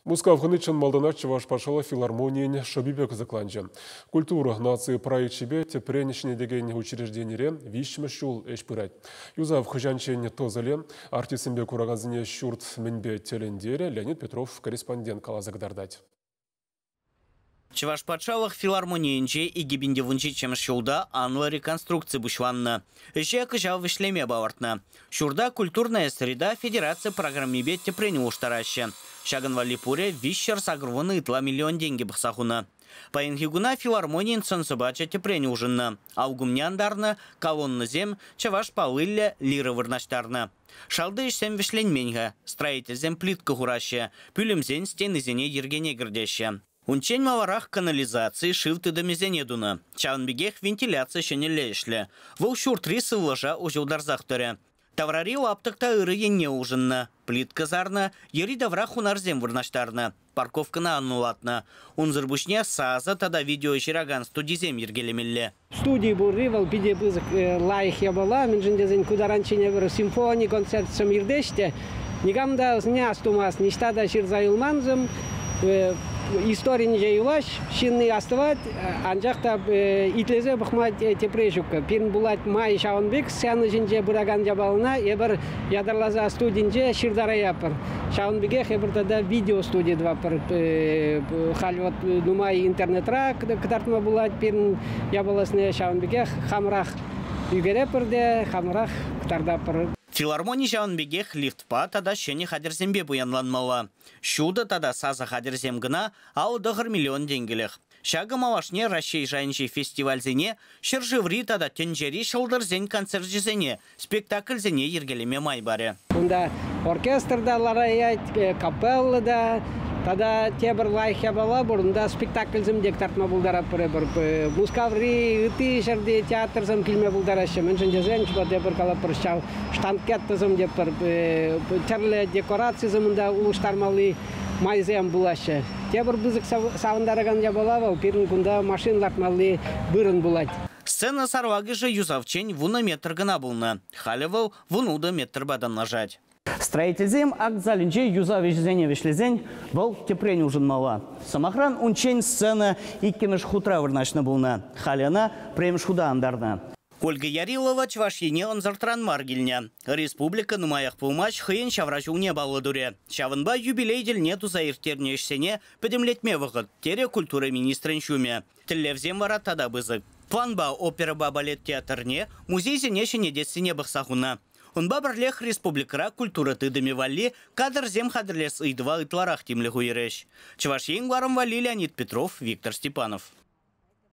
Мускав хӑни чӑн малтанах Чӑваш патшалӑх филармонийӗн шӑпипе кӑсӑкланчӗ. Культура наци проекчӗпе тӗпрен ҫӗнетекен учрежденире виҫҫӗмӗш ҫул ӗҫ пырать. Юсав хӑҫанччен тӑсӑлӗ, артистсемпе куракансене ҫурт мӗнпе тӗлӗнтерӗ, Леонид Петров корреспондент каласа кӑтартать. Чӑваш патшалӑх филармонийӗнче 2017 ҫулта анлӑ реконструкци пуҫланнӑ. Ӗҫе кӑҫал вӗҫлеме палӑртнӑ. Ҫурта «Культурная среда» федераци программипе тӗпрен улӑштараҫҫӗ. Ҫакӑн валли пурӗ 380 ытла миллион тенкӗ пӑхса хунӑ. Паянхи куна филармонийӗн сӑн-сӑпачӗ тӗпрен улшӑннӑ. Алкумне антарнӑ, колоннӑсем, чӑваш паллиллӗ лира вырнаҫтарнӑ. Шалти ӗҫсем вӗҫленмен-ха. Строительсем плитка хураҫҫӗ, пӳлӗмсен стенисене йӗркене кӗртеҫҫӗ. Унччен маларах канализаци, шыв тытӑмӗсене тунӑ. Ҫавӑн пекех вентиляци ҫӗнӗлле ӗҫлӗ. Вӑл ҫуртри сывлӑша уҫӑлтарсах тӑрӗ. Таврари лаптӑк та ырӑ енне улшӑннӑ. Плитка сарнӑ, йӗри-тавра хунарсем вырнаҫтарнӑ, парковкӑна анлӑлатнӑ. Унсӑр пуҫне сасӑ тата видео ҫыракан студисем йӗркелемелле. Студи пурри вӑл питӗ пысӑк лайӑх япала, мӗншӗн тесен ку таранччен эпир симфони концертсем иртеҫ те, никам та ӑсне астумасть, ниҫта та ҫырса юлмансӑм, историнче юлаҫ, ҫынни астӑвать, анчах та итлесе пӑхма тепре ҫуккӑ. Пирӗн пулать май ҫавӑн пек сцена ҫинче пыракан япалана эпир ятарласа студинче ҫыртараятпӑр. Ҫавӑн пекех эпир тата видеостуди тӑватпӑр. Халь вот нумай интернетра кӑтартма пулать пирӗн япаласене. Ҫавӑн пекех хамӑрах ӳкерепӗр те, хамӑрах кӑтартатпӑр. Филармони ҫавӑн пекех лифтпа тата ҫӗнӗ хатӗрсемпе пуянланмалла. Ҫутӑ тата сасӑ хатӗрсем кӑна 59 миллион тенкӗлӗх. Ҫакӑ малашне Раҫҫей шайӗнчи фестивальсене, ҫӗршыври тата тӗнчери ҫӑлтӑрсен концерчӗсене, спектакльсене йӗркелеме май парӗ. Кунта оркестр та лараять, капелла та, тата тепӗр лайӑх япала пур. Унта спектакльсем те кӑтартма пултаратпӑр эпир. Мускаври, ытти ҫӗрти театрсем килме пултараҫҫӗ. Мӗншӗн тесен, тепӗр калатпӑр, ҫав штанкеттӑсем тепӗр тӗрлӗ декорацисем унта улӑштармалли майсем пулаҫҫӗ. Тепӗр пысӑк савӑнтаракан япала вӑл пирӗн кунта машин лартмалли вырӑн пулать. Сцена сарлакӑшӗ юсавччен 10 метр кӑна пулнӑ. Халӗ вӑл 16 метрпа танлашать. Строительсем акт залӗнче юсав ӗҫӗсене вӗҫлесен вӑл тӗпрен улшӑнмалла. Сӑмахран, унччен сцена иккӗмӗш хутра вырнаҫнӑ пулнӑ. Халӗ ӑна пӗрремӗш хута антарнӑ. Ольга Ярилова Чӑваш Ене ӑнсӑртран мар килнӗ. Республика нумаях пулмасть хӑйӗн ҫавра ҫулне паллӑ турӗ. Ҫавӑнпа юбилей тӗлне туса ирттернӗ ӗҫсене пӗтӗмлетме вӑхӑт, терӗ культура министрӗн ҫумӗ. Тӗллевсем вара тата пысӑк. Планпа оперӑпа балет театрне, музейсене ҫӗнетессине пӑхса хунӑ. Унпа пӗрлех республикӑра культура тытӑмӗ валли кадрсем хатӗрлес ыйтӑва ытларах тимлӗх уйӑрӗҫ. Чӑваш Ен кӑларӑм валли Леонид Петров, Виктор Степанов.